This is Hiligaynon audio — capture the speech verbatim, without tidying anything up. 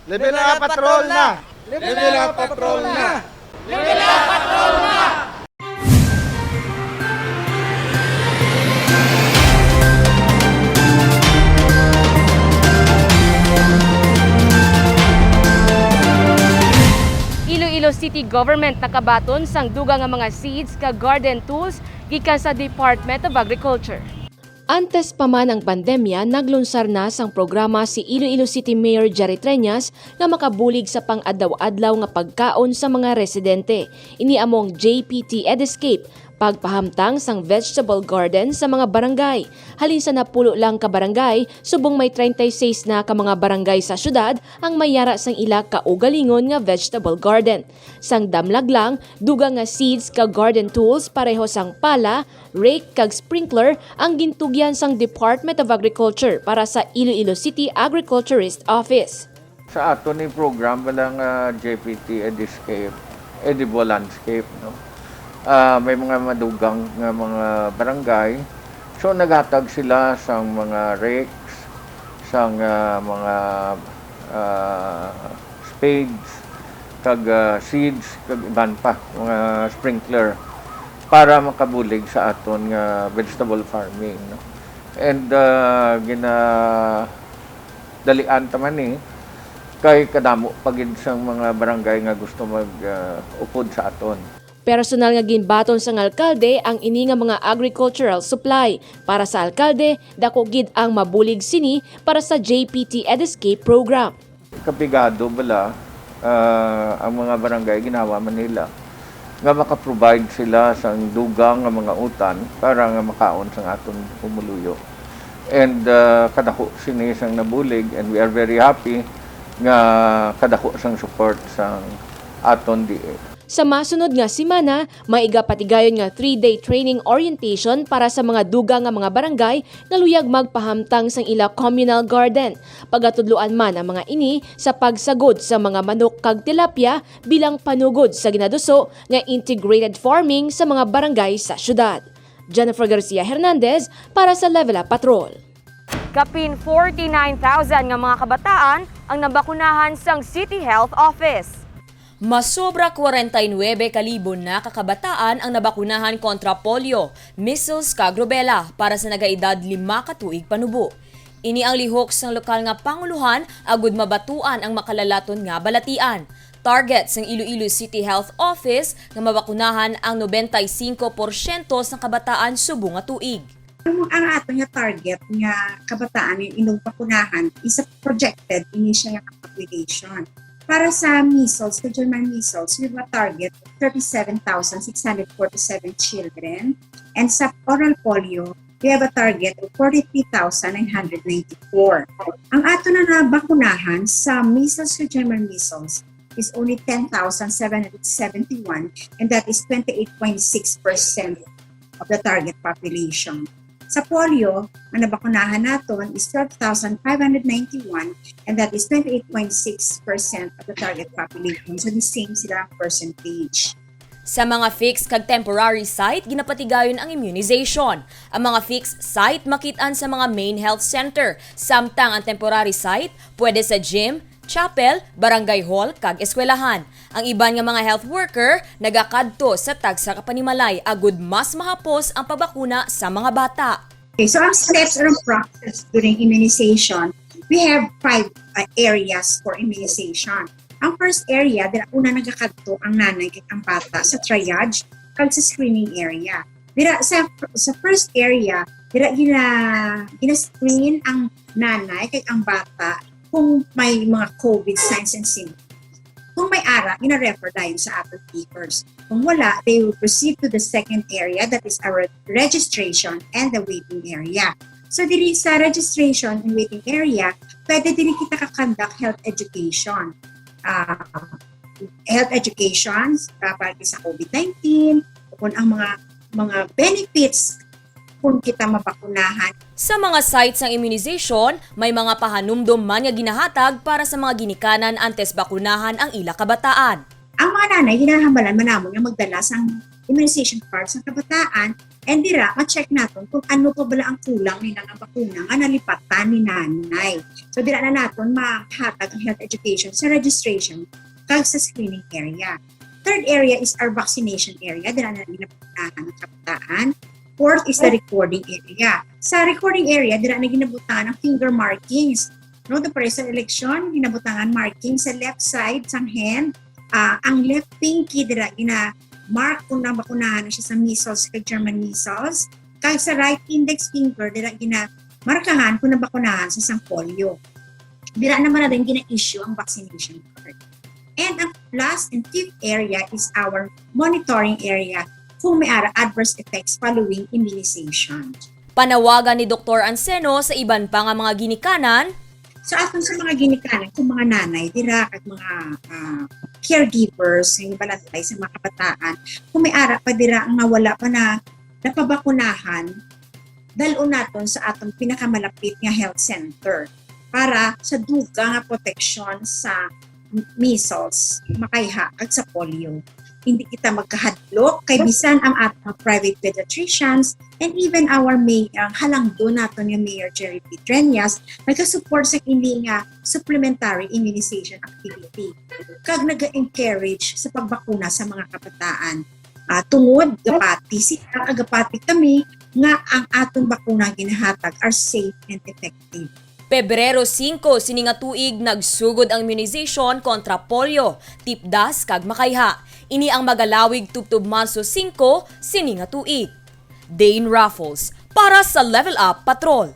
Level up patrol na! Level up patrol na! Iloilo City Government nakabaton sang dugang nga mga seeds kag garden tools gikan sa Department of Agriculture. Antes pa man ang pandemya, naglunsar na sang programa si Iloilo City Mayor Jerry Treñas nga makabulig sa pang-adlaw-adlaw nga pagkaon sa mga residente. Ini amo ang J P T EdEscape, pagpahamtang sang vegetable garden sa mga barangay. Halin sa napulo lang ka barangay, subong may treinta y seis na ka mga barangay sa syudad ang may yara sang ila kaugalingon nga vegetable garden. Sang damlag lang, dugang nga seeds kag garden tools pareho sang pala, rake kag sprinkler ang gintugyan sang Department of Agriculture para sa Iloilo City Agriculturist Office. Sa aton ni program bala nga J P T EdEscape, Edible Landscape, no? Ah, may mga madugang nga mga barangay. So naghatag sila sang mga rakes, sang ah, mga ah, spades, kag ah, seeds, kag iban pa, mga sprinkler para makabulig sa aton nga vegetable farming, no? And ah, gina dalian ta man ni kay kadamo pa gid sang mga barangay nga gusto mag ah, upod sa aton. Personal nga ginbaton sang alkalde ang ini nga mga agricultural supply. Para sa alkalde, dako gid ang mabulig sini para sa J P T EdEscape program. Kapigado bala ah, ang mga barangay ginhawa man nila nga maka-provide sila sang dugang nga mga utan para nga makaon sang aton pumuluyo. And ah, kadako sini sang nabulig, and we are very happy nga kadako sang support sang aton D A. Sa masunod nga semana, may igapatigayon nga three-day training orientation para sa mga dugang nga mga barangay nga luyag magpahamtang sang ila communal garden. Pagatudloan man ang mga ini sa pagsagod sa mga manok kag tilapia bilang panugod sa ginaduso nga integrated farming sa mga barangay sa syudad. Jennifer Garcia Hernandez para sa Level Up Patrol. Kapin forty-nine thousand nga mga kabataan ang nabakunahan sang City Health Office. Masobra kwarenta y nuebe ka libo na ka kabataan ang nabakunahan kontra polio, measles, kag rubella para sa nagaedad lima ka tuig panubo. Ini ang lihok sang lokal nga pangulohan agud mabatuan ang makalalaton nga balatian. Target sang Iloilo City Health Office nga mabakunahan ang nobenta y singko porsyento sang kabataan subong nga tuig. Ang, ang aton nga target nga kabataan nga inubakunahan is a projected initial nga population. Para sa measles, sa German measles, we have a target of thirty-seven thousand six hundred forty-seven children. And sa oral polio, we have a target of forty-three thousand nine hundred ninety-four. Ang ato na nabakunahan sa measles sa German measles is only ten thousand seven hundred seventy-one, and that is twenty-eight point six percent of the target population. Sa polio, ang nabakunahan naton is twelve thousand five hundred ninety-one, and that is twenty-eight point six percent of the target population. So, the same sila ang percentage. Sa mga fixed kag temporary site, ginapatigayon ang immunization. Ang mga fixed site makit-an sa mga main health center, samtang ang temporary site pwede sa gym, chapel, barangay hall, kag eskwelahan. Ang iban nga mga health worker nagakadto sa tagsa ka panimalay agud mas mahapos ang pagbakuna sa mga bata. Okay, so ang steps or ang process during immunization, we have five uh, areas for immunization. Ang first area, dira una nagakadto ang nanay kag ang bata sa triage kag sa screening area. Dira sa sa first area, dira gina gina-screen ang nanay kag ang bata kung may mga COVID signs and symptoms. Kung may ara, gina-refer dayon sa aton papers. Kung wala, they will proceed to the second area, that is our registration and the waiting area. So diri sa registration and waiting area, pwede diri kita ka-conduct health education. Ah, health education ah, para sa COVID nineteen, o kung ang mga mga benefits kung kita mabakunahan. Sa mga site sang immunization, may mga pahanumdom man nga ginahatag para sa mga ginikanan antes bakunahan ang ila kabataan. Ang mga nanay, ginahambalan man namon nga magdala sang immunization card sa kabataan And dira, ma-check naton kung ano pa bala ang kulang nila nga bakuna nga nalipatan ni nanay. So, dira na naton mahatag ang health education sa registration kag sa screening area. Third area is our vaccination area. Dira na ginabutangan ang kabataan. Fourth is the recording area. Sa recording area, dira na ginabutangan ang finger markings. No, the present election, ginabutangan marking sa left side sang hand, ah, ang left pinky dira gina-mark kung nabakunahan na siya sa measles kag German measles, kag sa right index finger dira ginamarkahan kung nabakunahan sa sang polio. Dira naman na din gina-issue ang vaccination card. And ang last and fifth area is our monitoring area kung may ara adverse effects following immunization. Panawagan ni Doktor Anseno sa iban pa nga mga ginikanan. So aton sa mga ginikanan, kung mga nanay dira at mga ah, caregivers nga balantay sa mga kabataan, kung may ara pa dira ang nawala pa na napabakunahan, dalon naton sa atong pinakamalapit nga health center para sa dugang nga proteksyon sa measles, makayha, kag sa polio. Hindi kita magkahadlok kay bisan ang ating mga private pediatricians and even our may uh, halangdo naton nga Mayor Jerry P. Treñas nagasupport sa ini nga supplementary immunization activity kag nag-encourage sa pagbakuna sa mga kabataan. Uh, tungod gapati sila, gapati kami nga ang aton bakuna ginahatag are safe and effective. Pebrero singko sini nga tuig nagsugod ang immunization kontra polio, tipdas kag makayha. Ini ang magalawig tubtob Marso singko sini nga tuig. Dane Raffles para sa Level Up Patrol.